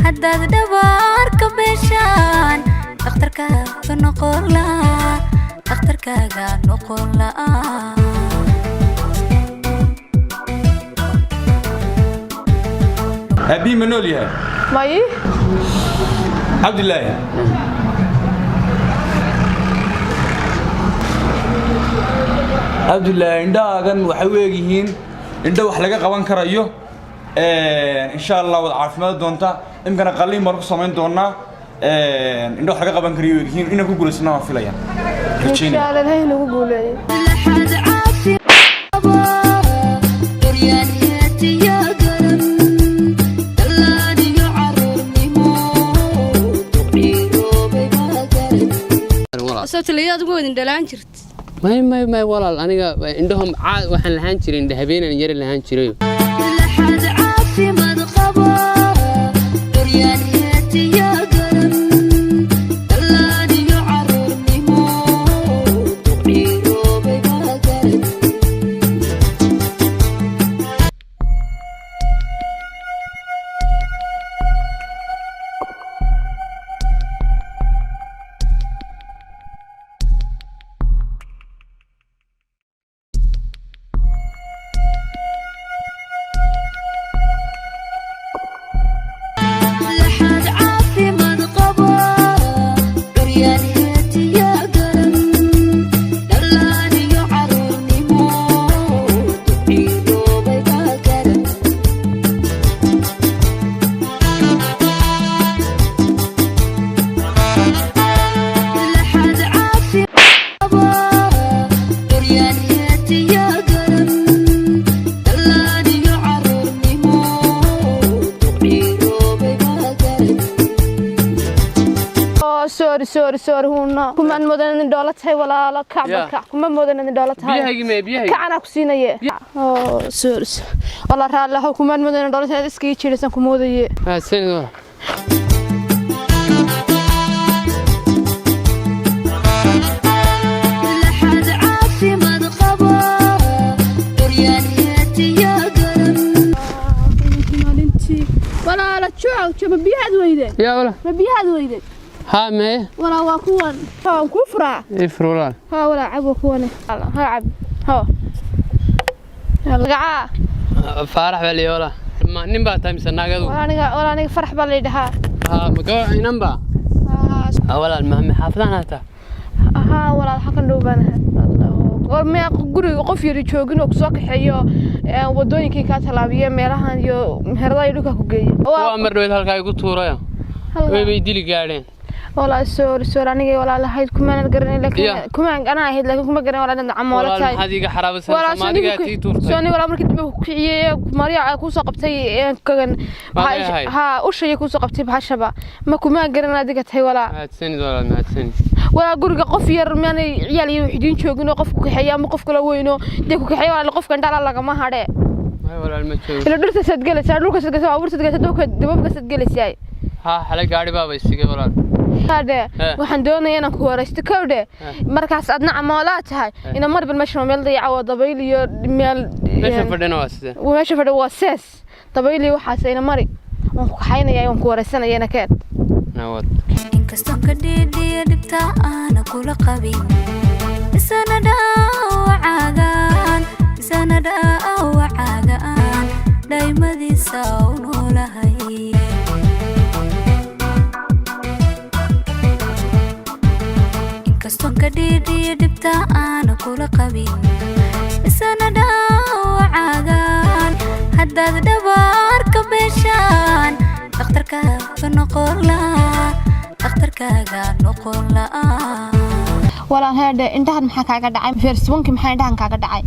Haddaad dhabaarka beeshaan, dhakhtarkaaga noqon laa, dhakhtarkaaga noqon laa. Aabbihii ma nool yahay? May. Cabdilaahi, Cabdilaahi, indhahaagan waxay u egyihiin indho wax laga qaban karayo. Insha Allah waad caafimaad doontaa. Imkana qalliin baan ku samayn doonaa. Indho wax laga qaban karayo u egyihiin. Inaan ku guulaysana waan filaya, Insha rajaynaya. Allah Ilaahay nagu guuleeyo. Laxad caafi qaba, curyaan heetiya garan, dhallaan iyo caruurnimo, duciroobay baa garan. Soo taliyaad ugu wadin dhalaan jirt. May, may, may, walaal, aniga indhaho waxaan lahaan jiray indha habeenaan yari lahaan jiray. Laxad caafimaad qaba, curyaan heetiya garan, dhallaan iyo caruurnimo, duciroobay baa garan. Laxad caafimaad qaba, curyaan heetiya garan, dhallaan iyo caruurnimo, duciroobay baa garan. Laxad caafimaad qaba, curyaan heetiya garan, dhallaan iyo caruurnimo, duciroobay baa garan. Oh, sorry, sorry, sorry, huuna kumaan moodan idin dhoola tahay, walaalo. Kac bal. Ya. Kac, kuma moodan idin dhoola tahay. Biyahaygii mee, biyahaygii? Kacanaa ku siinaye. Oh, sorry, sorry. Walaa, raalli ahow, kumaan moodan idin dhoola tahay, iskaga jiiraysan ku moodaye. Mahadsanid, walaal. Laxad caafimaad qaba, curyaan heetiya garan. Maalintii, walaalo, joog joog, ma biyahaad weyde? Yaa walaal? Ma biyahaad weyde? Haa, mee. Walaa, waa kuwan. Haa, waan kuu furaa. Ifur, walaal. Haa walaa, cab, waa kuwane. Haa, cab. Haa, magacaa? Faarax baa liya, walaal. Ma nin baa tahay mise naag adigu? Walaa aniga, walaa aniga Farax baa la yidhahaa. Haa, ma gabar inan baa? Haa. Haa walaal, ma xaafadahan hataa? Haa walaal, xakan dhow baan ahay. War miyaa guriga qof yari joogin oo kusoo kaxeeyo, wadooyinkii kaa tallaabiye, meelahan iyo meheradaha iyo dhulka ku geeya? Waa mar dhaweyd halkaa igu tuurayo, way bay dili gaadheen. Walaa, sorry, sorry, aniga walaal ahayd kumaan garanay, laakiin kumaan anaa ahayd, laakiin kuma garan walaal inaad camoola Walaal, tahay. maxaad iiga xaraabaysaa? Walaal, Soomaaligaa tii tuurtay. Sooni walaal, markii dambe ku kiciyey Marya ay kusoo qabtay kagan. Maagay ahayd? Haa, ushaya kusoo qabtay bahashaba, ma kumaan garan adiga tahay, walaa. Mahadsanid walaal, mahadsanid. Walaa, guriga qof yar miyaanay ciyaal iyo wax idiin joogin oo qof ku kaxeeya ama qof kala weyno dee ku kaxeeya? Walaal, qofka indhala lagama hadhe. May walaal, ma joogo. Ila dhirtaasaad gelaysaa, dhulkaasaad gelaysaa, baabuurtaad gelaysaa, dababka dababkaasaad gelaysaa. Haa, xalay gaadhi baaba isigay, walaal. Hadhe. Waxaan doonayaa inaan ku waraysto kowdhe. Markaas adna camoolaa tahay ina marbal. Meeshan waa meel dayaca, waa dabayl iyo meel. Meesha fadhina waa sidee? Meesha fadhi waa sees, dabayl iyo waxaas. Ina mari, waan ku kaxaynaya, waan ku waraysanaya, ina keen. Nawad. Inkastoon ka dhiidhiya dhibta aana kula qabin, isana dhaawacaagaan, isana dhaawacaagaan, dhaymadiisa u noolahay. Inkastoon ka dhiidhiya dhibta aana kula qabin, isana dhaawacaagaan, haddaad dhabaarka beeshaan, dhakhtarkaaga noqon laa, dhakhtarkaaga noqon laa. Walaal, heedhe, indhahan maxaa kaaga dhacay? Feersiwankii maxaa indhahan kaaga dhacay?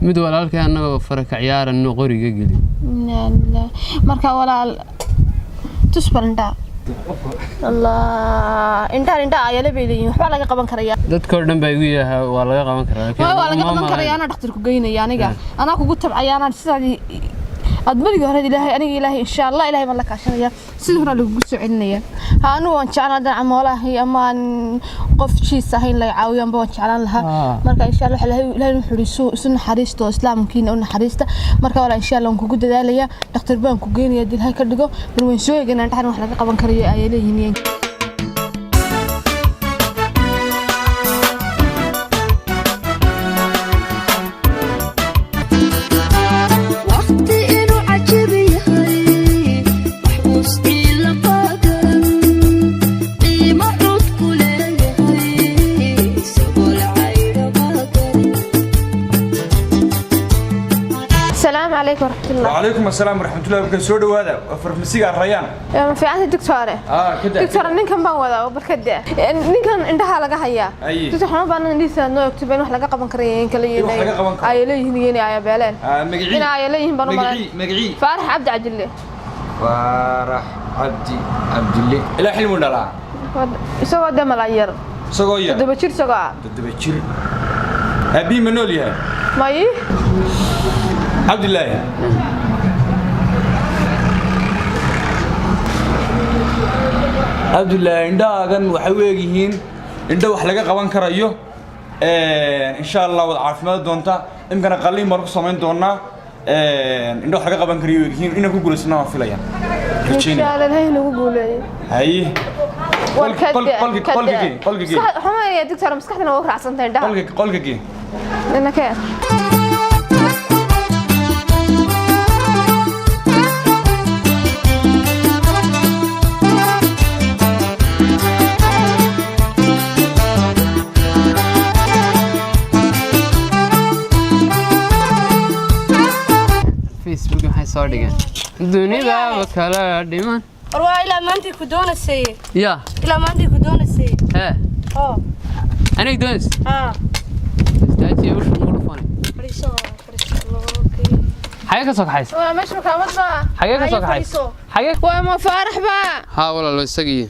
Mid walaalkay annagoo fara ka ciyaaranno qoriga geli. Marka walaal, tus bal indhaha. Allah, indhahan indhaha ayala bay leeyihiin, waxbaa laga qaban karayaa. Dadkoo dhan baa igu yahaa waa laga qaban karaa, laakiin waa laga uma qaban malayn. karaya, anaa dhakhtarku geynaya, aniga anaa kugu tabcaya, anaa sidaadii aad berigii hore. Ilaahay, aniga Ilaahay, insha Allah Ilaahay baan la kaashanaya, sidii hore lagugu soo celinaya. Ha, anigu waan jeclaan haddaan camoolahay ama aan qof jiis ahayn laga caawiyo amba waan jeclaan lahaa. Marka insha Allah Ilaahay wuxuu yidhi isu naxariisto oo islaamkiina u naxariista. Marka walaa insha Allah waan kugu dadaalayaa, dhakhtar baan ku geynayaa haddii Ilaahay ka dhigo. Bal waan soo eeganaa indhahan wax laga qaban karayo ayay leeyihiin. Waqti inuu cajab yahay maxbuustii lama garan, qiimo cod ku leeyahay isagoo la caydhama garan. Asalaamu calaykum waraxmatullah. وعليكم السلام ورحمة الله وبركاته. Soo dhawaada, waa farmasiga Rayaan. Ma fiicanta, doctore? Ah, kada. Doctor, ninkan baan wadaa oo barkada ninkan indhaha laga hayaa. Aye. Doctor, waxaan u baahnaa indhihiisa noo egto in wax laga qaban karayo in kale. In wax laga qaban karo. Ay leeyihiin in ay beeleen. Ah, magacii? In ay leeyihiin baan u malayn. Magacii, magacii? Faarax Cabdi Cajille. Faarax Cabdi Cabdille. Ilaa xilmu dhalaa? Isagoo de malaayar. Isagoo yar. 7 jir isagoo ah. 7 jir. Aabbihii ma nool yahay? May. Cabdillaahi, Cabdillaahi, indhahaagan waxay u egyihiin indho wax laga qaban karayo. Insha Allah waad caafimaad doontaa. Imkana qalliin baan ku samayn doonaa. Indho wax laga qaban karayo u egyihiin. Inaan ku guulaysana waan filaya, Insha rajaynaya. Allah Ilaahay nagu guuleeyo. Haye. War Qolka kada. gee, qolka gee. Waxaan maleeyaa doctor maskaxdana waa u raacsantahay indhaha. Qolka gee. Inakee. Facebook waxay soo dhigeen dunidaaba kala dhiman. War waa ilaa maantii ku doonaysay. Ya. Ilaa maantii ku doonaysay. Hee. Oo. Aniga doonays? Haa. Istaajiya, usha ugu dhufanay. Fadhiiso, fadhiiso, okay. Xagee ka soo kaxaysa? Waa meesha makaamad baa. Xagee ka soo kaxaysa? Xagee? Waa ma Faarax baa? Haa walaalo, isagii.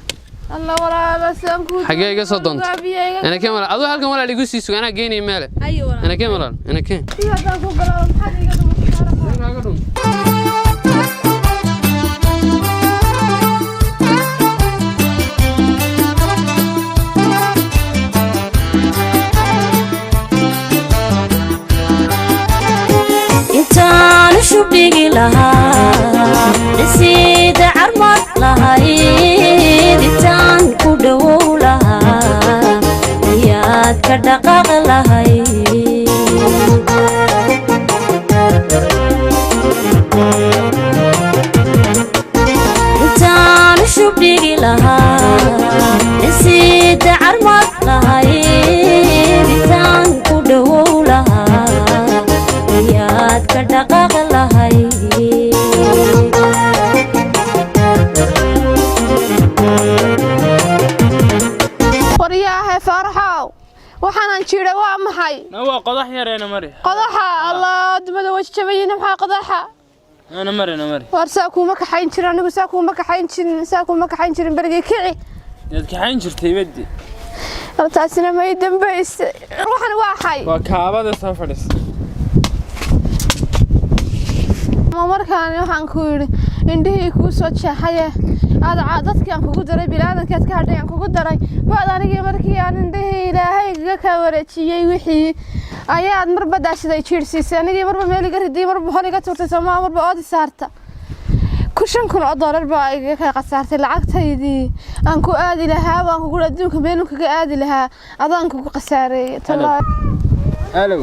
Allah walaala, sidaan kuu Xagee iga soo doontay? Ana keen walaal, aduu halkan walaal igu sii suga, anaa geynaya meele. Ayo walaal. Ana keen walaal, ana keen. Haddaan ku galaabo maxaad iga dhumatay, Faarax? Kaaga dhum. Intaan shubdhigi lahaa dhisiida carmad lahayd, intaan ku dhowow lahaa miyaad ka dhaqaaq lahayd? Intaan shubdhigi lahaa dhisiida carmad lahayd, intaan ku dhowow lahaa miyaad ka dhaqaaq lahayd? Waryaahe Faaraxow, waxaanan jiray waa maxay? Na waa qodax yareena mari. Qodaxa Allah dumada way jajabayiin, maxaa qodaxa? Ana mari, na mari. War saa kuuma kaxayn jirin anigu, saa kuuma kaxayn jirin, saa kuuma kaxayn jirin berigii. Kici. Yaad kaxayn jirtay baddi? Taasina may dambayse. Waxan waa xay? Waa kaabada, soo fadhiis. Ma markaan waxaan ku yidhi indhihii kuu soo jeexaye aad dadkii aan kugu daray, bilaadankaad ka hadhay aan kugu daray baad anigii markii aan indhihii Ilaahay kaga kaa wareejiyey wixii ayaad marba daashiday jiirsiisay anigii, marba meel iga riday, marba hol iga tuurtay, soomaa marba oodi saarta ku $5,000 baa igaga kaa khasaartay. Lacagtaydii aan ku aadi lahaa baan kugu adduunka meelun kaga aadi lahaa adaan kugu khasaareeyay. Alow.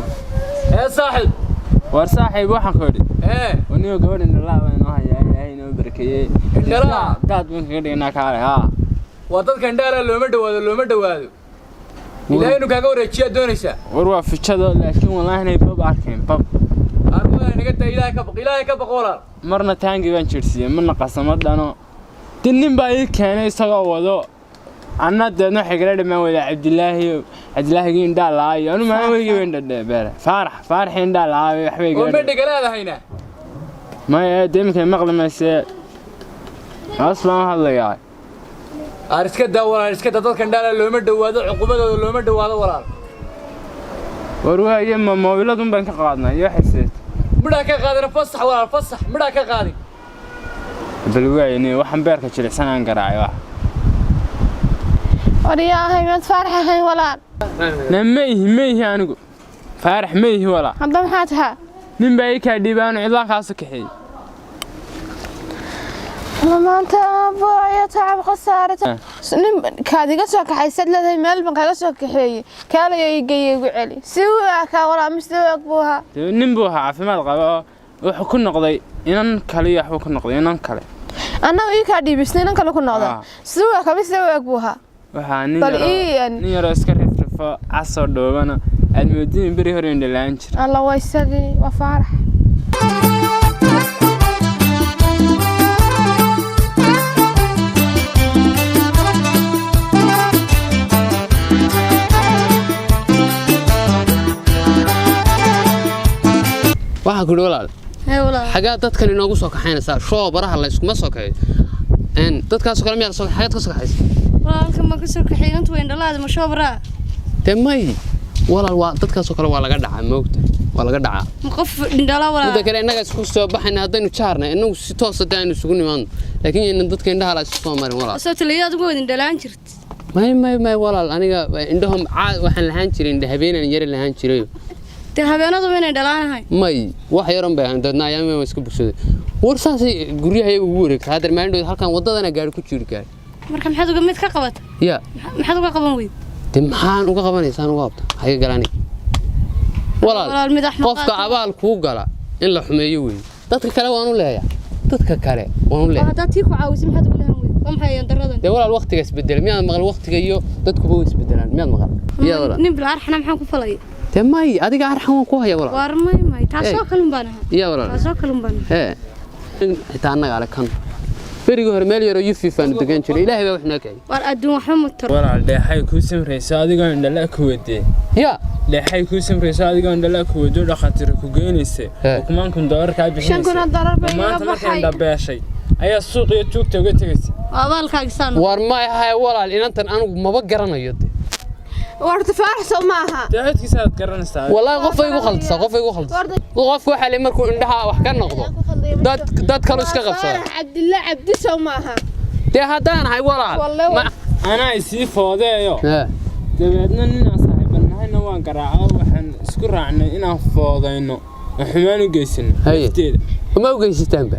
Ee saaxiib. War saaxiib, waxaan ku idhi Ee. Anigo gabadha indhalaa baa inoo hayaa, Ilaahay inoo barakeeyey. Indhalaa? Daad baan kaga dhiganaa, kaale haa. Waa dadka indhaala looma dhawaado, looma dhawaado. Ilaahay inuu kaaga wareejiyaa doonaysaa. War waa fijado, laakiin wallaahi inay bab arkeen bab. Arwaa naga daa, Ilaahay ka baq, Ilaahay ka baq walaal. Marna taangi baan jirsiiyey, marna qasamo dhano dib nin baa ii keenay isagoo wado, anna deedna waxay kala dhamaan wada Cabdilaahi, Cabdilaahigii indhaa la'aayo anu maa weligii ba indha beere, Faarax, Faaraxii indhaa la'aayo waxbay Oo igala ma dhegalaadahayna? Maya, dee iminkay maqli maysee, hoos baan u hadlayaa. Aar iska daa walaal, iska daa. Dadka indhaala looma dhawaado, cuqubadooda looma dhawaado walaal. War waaye, ma moobiladun baan ka qaadnay iyo waxay seet. Midhaa ka qaadina, fasax walaal, fasax, midhaa ka qaadin. Bal waaye, waxaan beerka jilicsan aan garaacay wax. Waryaahay, maad Faarax ahayn, walaal? Na ma ihi, ma ihi anigu Faarax, ma ihi walaa. Hadda maxaa tahaa? Nin baa ii kaa dhiibaanu cidlaa kaasoo kaxeeyey. Maanta aabbo tacab khasaarata. Nin kaad iga soo kaxaysaad leedahay, meel baan kaaga soo kaxeeyey, kaalayo ii geeye, igu celi. Si u ekaa, walaa, mise u eg buu ahaa? Dee nin buu ahaa caafimaad qaba oo wuxuu ku noqday inan kale iyo waxbuu ku noqday inan kale. Annagu ii kaa dhiibisnay, inan kale ku noqda? Ah. Si u ekaa mise u eg buu ahaa? Waxaa nin Bal yaroo ii nin yaroo iska rifrifo, casoo dhoobana, aad moodin beri hore indhalaan jira. Alla, waa isagii, waa Faarax. Waxaa ku yidhi, walaal, Hee walaal. Xagaa dadkan inoogu soo kaxaynaysaa? Shoo baraha la iskuma soo kaxeeyo. Dadkaasoo kale miyaa soo xagaad ka soo kaxaysa? Walaalka ma ka soo kaxeeyay intu way indhalaada ma shoobaraa? Dee may, walaal, waa dadkaasoo kale waa laga dhacaa, moogta, waa laga dhacaa. Ma qof indhalaa, walaal? Midda kale, innaga isku soo baxayna haddaynu jaarnay, innagu si toosa dee aynu isugu nimaadno, laakiin yaynan dadka indhaha la isu soo marin, walaal. Soo taliya adigu waad indhalaan jirt. May, may, may, walaal, aniga indhaho waxaan lahaan jiray indha habeenaan yara lahaan jiray. Dee habeenadu ma inay dhalaanahay? May, wax yaran bay ahaan, dadna ayaama waa iska bogsaday. War saasay guryaha iyaga ugu wareegta. Haddeer maalin dhow halkan waddadana gaari ku jiiri gaari. Marka maxaad uga mid ka qabata? Ya? Maxaad uga qaban weyd? Dee maxaan uga qabanaysaan uga qabta? Maxay ka galaani, walaal? Walaal, mid axmaq Qofka aad. abaal kuu gala in la xumeeyo weeye. Dadka kale waan u leeyahay, dadka kale waan u Oo leeyahay. Haddaad tii ku caawisay, maxaad uga lahan weyd? Waa maxay daradan? Dee walaal, waqtiga isbedelay miyaad maqal? Waqtiga iyo dadkuba way isbedelaan, miyaad maqal miyaad, walaal? Nin bil arxana maxaan ku falay? Dee may, adiga arxan waan ku haya, walaal. Waar may, may, taasoo kalun baan ahaa. Iya, walaal. Taasoo kalun baan ahaa. Hee, xitaa annaga ale kan berigii hore meel yaroo yufifaanu degan jiray, Ilaahay baa wax noo kiciyay. Waar adduun waxba ma taro. Walaal, dheexay kuu samrayso adigoo indhala ku wadee? Ya? Dheexay kuu samrayso adigoo indhala ku wado, dhakhaatiir ku geynaysa Hee. oo kumaan kun doolar kaa 5,000 oo doolar baa maanta iga markay baxay. indhabeeshay ayaa suuq iyo tuugta uga tegaysa. Waa abaalkaaga saan. War may ahay, walaal, inantan anigu maba garanayo de. Warta Faarax soo maaha? Dee codkiisa aad garanaysaa. Wallaahi qof ay igu khaldisaa, qof ay igu khaldisaa. Qofku waxaa le markuu indhaha wax ka noqdo, dad kalu iska qabsada. Faarax Cabdilla Cabdi soo maaha? Dee haddaan ahay, walaal. Wallahi. Anaa isii foodeeyo. Hee. Dabeedna ninaan saaxiibanahayna waan garaaco, waxaan isku raacnay inaan foodayno oo xumaan u geysano Haye. nafteeda. Ma u geysataanba?